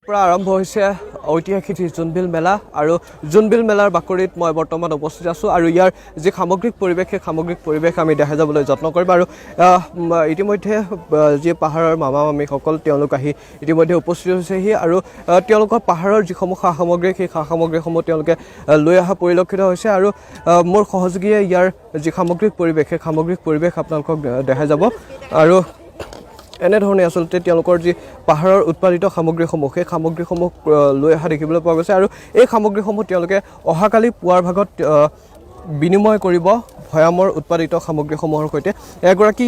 পৰা আৰম্ভ হৈছে ঐতিহাসিক জোনবিল মেলা আৰু জোনবিল মেলাৰ বাকৰিত মই বৰ্তমান উপস্থিত আছোঁ আৰু ইয়াৰ যি সামগ্ৰিক পৰিৱেশ, সেই সামগ্ৰিক পৰিৱেশ আমি দেখা যাবলৈ যত্ন কৰিম। আৰু ইতিমধ্যে যি পাহাৰৰ মামা মামীসকল, তেওঁলোক আহি ইতিমধ্যে উপস্থিত হৈছেহি আৰু তেওঁলোকৰ পাহাৰৰ যিসমূহ সা সামগ্ৰী, সেই সা সামগ্ৰীসমূহ তেওঁলোকে লৈ অহা পৰিলক্ষিত হৈছে। আৰু মোৰ সহযোগীয়ে ইয়াৰ যি সামগ্ৰিক পৰিৱেশ, সেই সামগ্ৰিক পৰিৱেশ আপোনালোকক দেখাই যাব। আৰু এনেধৰণে আচলতে তেওঁলোকৰ যি পাহাৰৰ উৎপাদিত সামগ্ৰীসমূহ, সেই সামগ্ৰীসমূহ লৈ অহা দেখিবলৈ পোৱা গৈছে। আৰু এই সামগ্ৰীসমূহ তেওঁলোকে অহাকালি পুৱাৰ ভাগত বিনিময় কৰিব ভৈয়ামৰ উৎপাদিত সামগ্ৰীসমূহৰ সৈতে। এগৰাকী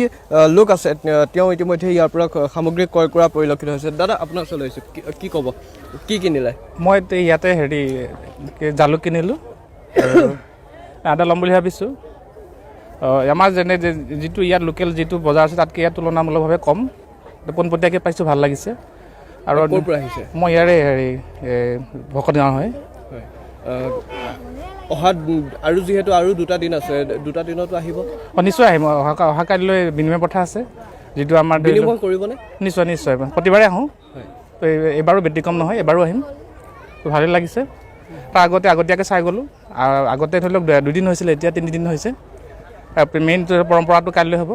লোক আছে, তেওঁ ইতিমধ্যে ইয়াৰ পৰা সামগ্ৰী ক্ৰয় কৰা পৰিলক্ষিত হৈছে। দাদা, আপোনাৰ ওচৰলৈ আহিছোঁ, কি ক'ব, কি কিনিলে? মই এতিয়া ইয়াতে হেৰি কি জালুক কিনিলোঁ আৰু আদা ল'ম বুলি ভাবিছোঁ। আমাৰ যেনে যিটো ইয়াত লোকেল যিটো বজাৰ আছে, তাতকৈ ইয়াত তুলনামূলকভাৱে কম, পোনপটীয়াকৈ পাইছোঁ, ভাল লাগিছে। আৰু ক'ৰ পৰা আহিছে? মই ইয়াৰে হেৰি ভকত গাঁও হয়। হয়, অহা আৰু যিহেতু আৰু দুটা দিন আছে, দুটা দিনতো আহিব? অঁ, নিশ্চয় আহিম। অহা কাইলৈ বিনিময় প্ৰথা আছে, যিটো আমাৰ ধৰি লওক- বিনিময় কৰিবনে? নিশ্চয় নিশ্চয়, প্ৰতিবাৰে আহোঁ। তো এইবাৰো ব্যতিক্ৰম নহয়, এবাৰো আহিম। তো ভালেই লাগিছে। তাৰ আগতে আগতীয়াকৈ চাই গ'লোঁ। আৰু আগতে ধৰি লওক দুদিন হৈছিলে, এতিয়া 3 দিন হৈছে। মেইন পৰম্পৰাটো কাইলৈ হ'ব,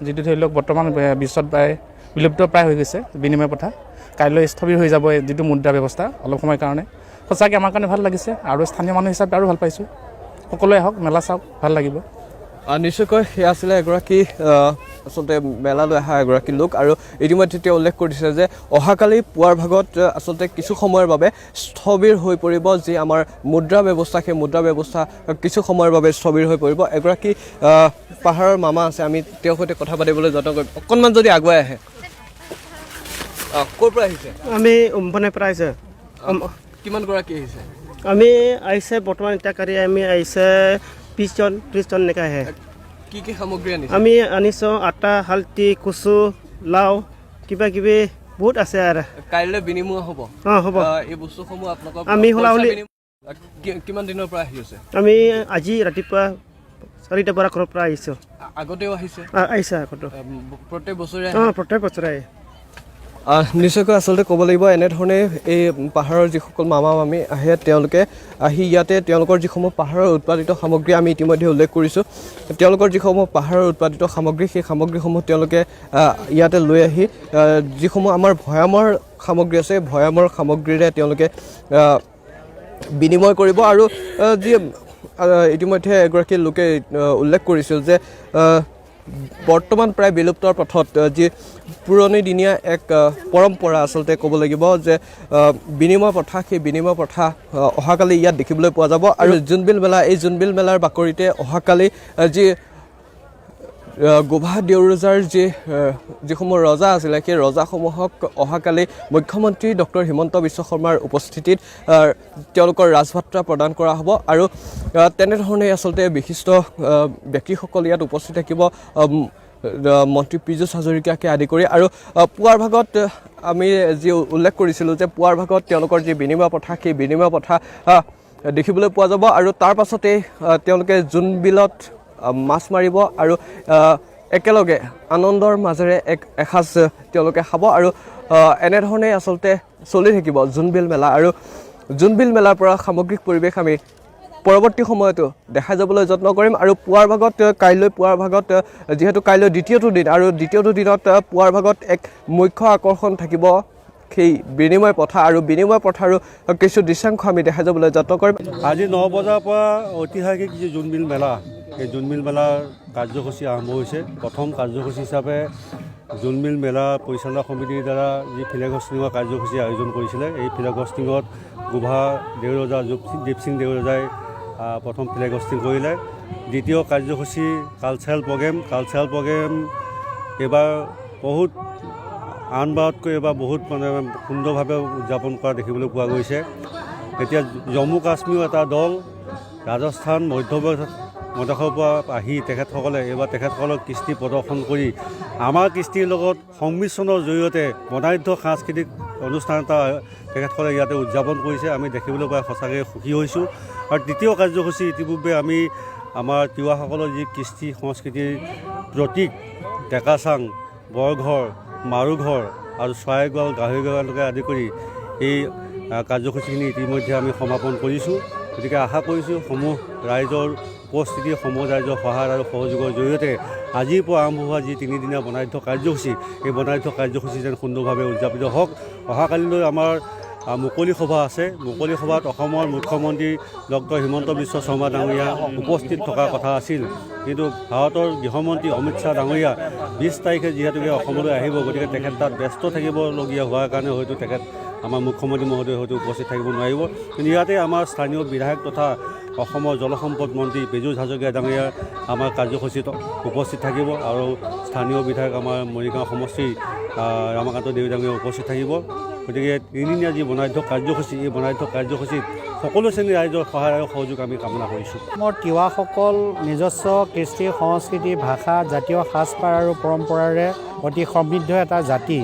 যিটো ধৰি লওক বৰ্তমান বিশ্বত প্ৰায় বিলুপ্ত প্ৰায় হৈ গৈছে। বিনিময় প্ৰথা কাইলৈ স্থবিৰ হৈ যাব, এই যিটো মুদ্ৰা ব্যৱস্থা অলপ সময়ৰ কাৰণে। সঁচাকৈ আমাৰ কাৰণে ভাল লাগিছে আৰু স্থানীয় মানুহ হিচাপে আৰু ভাল পাইছোঁ। সকলোৱে আহক, মেলা চাওক, ভাল লাগিব। নিশ্চয়কৈ সেয়া আছিলে এগৰাকী আচলতে মেলালৈ অহা এগৰাকী লোক। আৰু ইতিমধ্যে তেওঁ উল্লেখ কৰিছে যে অহাকালি পুৱাৰ ভাগত আচলতে কিছু সময়ৰ বাবে স্থবিৰ হৈ পৰিব যি আমাৰ মুদ্ৰা ব্যৱস্থা, সেই মুদ্ৰা ব্যৱস্থা কিছু সময়ৰ বাবে স্থবিৰ হৈ পৰিব। এগৰাকী পাহাৰৰ মামা আছে, আমি তেওঁৰ সৈতে কথা পাতিবলৈ যত্ন কৰিম। অকণমান যদি আগুৱাই আহে। ক'ৰ পৰা আহিছে? আমি উম্পনে পৰা আহিছে। কিমান গৰাকী আহিছে? আমি আহিছে বৰ্তমান এতিয়া কাৰি আমি আহিছে 20 জন, 30 জন এনেকৈ আহে। কি কি সামগ্ৰী আনিছে? আমি আনিছোঁ আটা, হালধি, কচু, লাও, কিবা কিবি বহুত আছে আৰু। কাইলৈ বিনিময় হ'ব? অঁ, হ'ব। এই বস্তুসমূহ আপোনালোকৰ আমি পইচা হোলা-হোলি- কিমান দিনৰ পৰা আহি আছে? আমি আজি ৰাতিপুৱা 4টা পৰা ঘৰৰ পৰা আহিছোঁ। আগতেও আহিছে? আহিছে আগতো। প্ৰত্যেক বছৰে? অঁ, প্ৰত্যেক বছৰে আহে। নিশ্চয়কৈ আচলতে ক'ব লাগিব, এনেধৰণে এই পাহাৰৰ যিসকল মামা মামী আহে, তেওঁলোকে আহি ইয়াতে তেওঁলোকৰ যিসমূহ পাহাৰৰ উৎপাদিত সামগ্ৰী, আমি ইতিমধ্যে উল্লেখ কৰিছোঁ, তেওঁলোকৰ যিসমূহ পাহাৰৰ উৎপাদিত সামগ্ৰী, সেই সামগ্ৰীসমূহ তেওঁলোকে ইয়াতে লৈ আহি যিসমূহ আমাৰ ভৈয়ামৰ সামগ্ৰী আছে, ভৈয়ামৰ সামগ্ৰীৰে তেওঁলোকে বিনিময় কৰিব। আৰু যি ইতিমধ্যে এগৰাকী লোকে উল্লেখ কৰিছিল যে বৰ্তমান প্ৰায় বিলুপ্তৰ পথত যি পুৰণি দিনীয়া এক পৰম্পৰা, আচলতে ক'ব লাগিব যে বিনিময় প্ৰথা, সেই বিনিময় প্ৰথা অহাকালি ইয়াত দেখিবলৈ পোৱা যাব। আৰু জোনবিল মেলা, এই জোনবিল মেলাৰ বাকৰিতে অহাকালি যি গোভা দেউৰজাৰ যিসমূহ ৰজা আছিলে, সেই ৰজাসমূহক অহাকালি মুখ্যমন্ত্ৰী ডক্টৰ হিমন্ত বিশ্ব শৰ্মাৰ উপস্থিতিত তেওঁলোকৰ ৰাজভাত্ৰা প্ৰদান কৰা হ'ব। আৰু তেনেধৰণে আচলতে বিশিষ্ট ব্যক্তিসকল ইয়াত উপস্থিত থাকিব, মন্ত্ৰী পীযুষ হাজৰিকাকে আদি কৰি। আৰু পুৱাৰ ভাগত আমি যি উল্লেখ কৰিছিলোঁ যে পুৱাৰ ভাগত তেওঁলোকৰ যি বিনিময় প্ৰথা, সেই বিনিময় প্ৰথা দেখিবলৈ পোৱা যাব। আৰু তাৰ পাছতেই তেওঁলোকে জোনবিলত মাছ মাৰিব আৰু একেলগে আনন্দৰ মাজেৰে এক এসাঁজ তেওঁলোকে খাব। আৰু এনেধৰণে আচলতে চলি থাকিব জোনবিল মেলা। আৰু জোনবিল মেলাৰ পৰা সামগ্ৰিক পৰিৱেশ আমি পৰৱৰ্তী সময়তো দেখাই যাবলৈ যত্ন কৰিম। আৰু পুৱাৰ ভাগত কাইলৈ পুৱাৰ ভাগত যিহেতু কাইলৈ দ্বিতীয়টো দিন আৰু দ্বিতীয়টো দিনত পুৱাৰ ভাগত এক মুখ্য আকৰ্ষণ থাকিব সেই বিনিময় প্ৰথা। আৰু বিনিময় প্ৰথাৰো কিছু দৃশ্যাংশ আমি দেখাই যাবলৈ যত্ন কৰিম। আজি 9 বজাৰ পৰা ঐতিহাসিক যি জোনবিল মেলা, এই জোনবিল মেলাৰ কাৰ্যসূচী আৰম্ভ হৈছে। প্ৰথম কাৰ্যসূচী হিচাপে জোনবিল মেলা পৰিচালনা সমিতিৰ দ্বাৰা যি ফ্লেগ হোষ্টিঙৰ কাৰ্যসূচী আয়োজন কৰিছিলে, এই ফ্লেগ হোষ্টিঙত গোভা দেউৰজা দীপসিং দেউৰজাই প্ৰথম ফ্লেগ হোষ্টিং কৰিলে। দ্বিতীয় কাৰ্যসূচী কালচাৰেল প্ৰগ্ৰেম। কালচাৰেল প্ৰগ্ৰেম এইবাৰ বহুত আনবাৰতকৈ এইবাৰ বহুত মানে সুন্দৰভাৱে উদযাপন কৰা দেখিবলৈ পোৱা গৈছে। এতিয়া জম্মু কাশ্মীৰৰ এটা দল, ৰাজস্থান, মধ্যপ্ৰদেশ প্ৰদেশৰ পৰা আহি তেখেতসকলে এইবাৰ তেখেতসকলৰ কৃষ্টি প্ৰদৰ্শন কৰি আমাৰ কৃষ্টিৰ লগত সংমিশ্ৰণৰ জৰিয়তে বৰ্ণাঢ্য সাংস্কৃতিক অনুষ্ঠান এটা তেখেতসকলে ইয়াতে উদযাপন কৰিছে। আমি দেখিবলৈ পাই সঁচাকৈ সুখী হৈছোঁ। আৰু তৃতীয় কাৰ্যসূচী, ইতিপূৰ্বে আমি আমাৰ তিৱাসকলৰ যি কৃষ্টি সংস্কৃতিৰ প্ৰতীক ডেকাচাং, বৰঘৰ, মাৰুঘৰ আৰু চৰাইগড়াল, গাহৰি গঁৰালকে আদি কৰি এই কাৰ্যসূচীখিনি ইতিমধ্যে আমি সমাপন কৰিছোঁ। গতিকে আশা কৰিছোঁ সমূহ ৰাইজৰ উপস্থিতি, সমূহ ৰাইজৰ সহায় আৰু সহযোগৰ জৰিয়তে আজিৰ পৰা আৰম্ভ হোৱা যি তিনিদিনীয়া বৰ্ণাঢ্য কাৰ্যসূচী, এই বৰ্ণাঢ্য কাৰ্যসূচী যেন সুন্দৰভাৱে উদযাপিত হওক। অহাকালিলৈ আমাৰ মুকলি সভা আছে। মুকলি সভাত অসমৰ মুখ্যমন্ত্ৰী ডক্টৰ হিমন্ত বিশ্ব শৰ্মা ডাঙৰীয়া উপস্থিত থকাৰ কথা আছিল। কিন্তু ভাৰতৰ গৃহমন্ত্ৰী অমিত শ্বাহ ডাঙৰীয়া 20 তাৰিখে যিহেতুকে অসমলৈ আহিব, গতিকে তেখেত তাত ব্যস্ত থাকিবলগীয়া হোৱাৰ কাৰণে হয়তো তেখেত, আমাৰ মুখ্যমন্ত্ৰী মহোদয় হয়তো উপস্থিত থাকিব নোৱাৰিব। কিন্তু ইয়াতে আমাৰ স্থানীয় বিধায়ক তথা অসমৰ জলসম্পদ মন্ত্ৰী পীযুষ হাজৰিকা ডাঙৰীয়া আমাৰ কাৰ্যসূচীত উপস্থিত থাকিব আৰু স্থানীয় বিধায়ক আমাৰ মৰিগাঁও সমষ্টিৰ ৰমাকান্ত দেউৰী ডাঙৰীয়া উপস্থিত থাকিব। গতিকে তিনিদিনীয়া যি বৰ্ণাঢ্য কাৰ্যসূচী, এই বৰ্ণাঢ্য কাৰ্যসূচীত সকলো শ্ৰেণীৰ ৰাইজৰ সহায় আৰু সহযোগ আমি কামনা কৰিছোঁ। অসমৰ তিৱাসকল নিজস্ব কৃষ্টি, সংস্কৃতি, ভাষা, জাতীয় সাজপাৰ আৰু পৰম্পৰাৰে অতি সমৃদ্ধ এটা জাতি।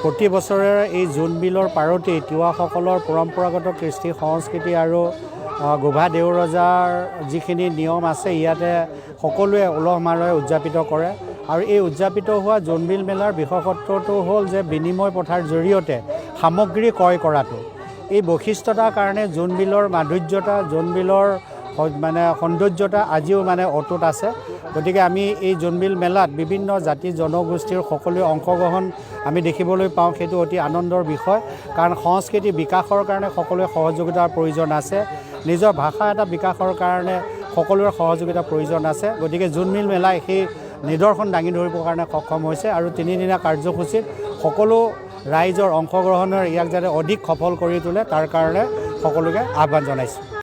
প্ৰতি বছৰে এই জোনবিলৰ পাৰতেই তিৱাসকলৰ পৰম্পৰাগত কৃষ্টি সংস্কৃতি আৰু গোভা দেওৰজাৰ যিখিনি নিয়ম আছে, ইয়াতে সকলোৱে উলহ মালহেৰে উদযাপিত কৰে। আৰু এই উদযাপিত হোৱা জোনবিল মেলাৰ বিশেষত্বটো হ'ল যে বিনিময় প্ৰথাৰ জৰিয়তে সামগ্ৰী ক্ৰয় কৰাটো। এই বৈশিষ্ট্যতাৰ কাৰণে জোনবিলৰ মাধুৰ্যতা, জোনবিলৰ মানে সৌন্দৰ্যতা আজিও মানে অটুট আছে। গতিকে আমি এই জোনবিল মেলাত বিভিন্ন জাতি জনগোষ্ঠীৰ সকলোৱে অংশগ্ৰহণ আমি দেখিবলৈ পাওঁ। সেইটো অতি আনন্দৰ বিষয়, কাৰণ সংস্কৃতি বিকাশৰ কাৰণে সকলোৱে সহযোগিতাৰ প্ৰয়োজন আছে। নিজৰ ভাষা এটা বিকাশৰ কাৰণে সকলোৰে সহযোগিতাৰ প্ৰয়োজন আছে। গতিকে জোনবিল মেলাই সেই নিদৰ্শন দাঙি ধৰিবৰ কাৰণে সক্ষম হৈছে আৰু তিনিদিনীয়া কাৰ্যসূচীত সকলো ৰাইজৰ অংশগ্ৰহণৰ ইয়াক যাতে অধিক সফল কৰি তোলে, তাৰ কাৰণে সকলোকে আহ্বান জনাইছোঁ।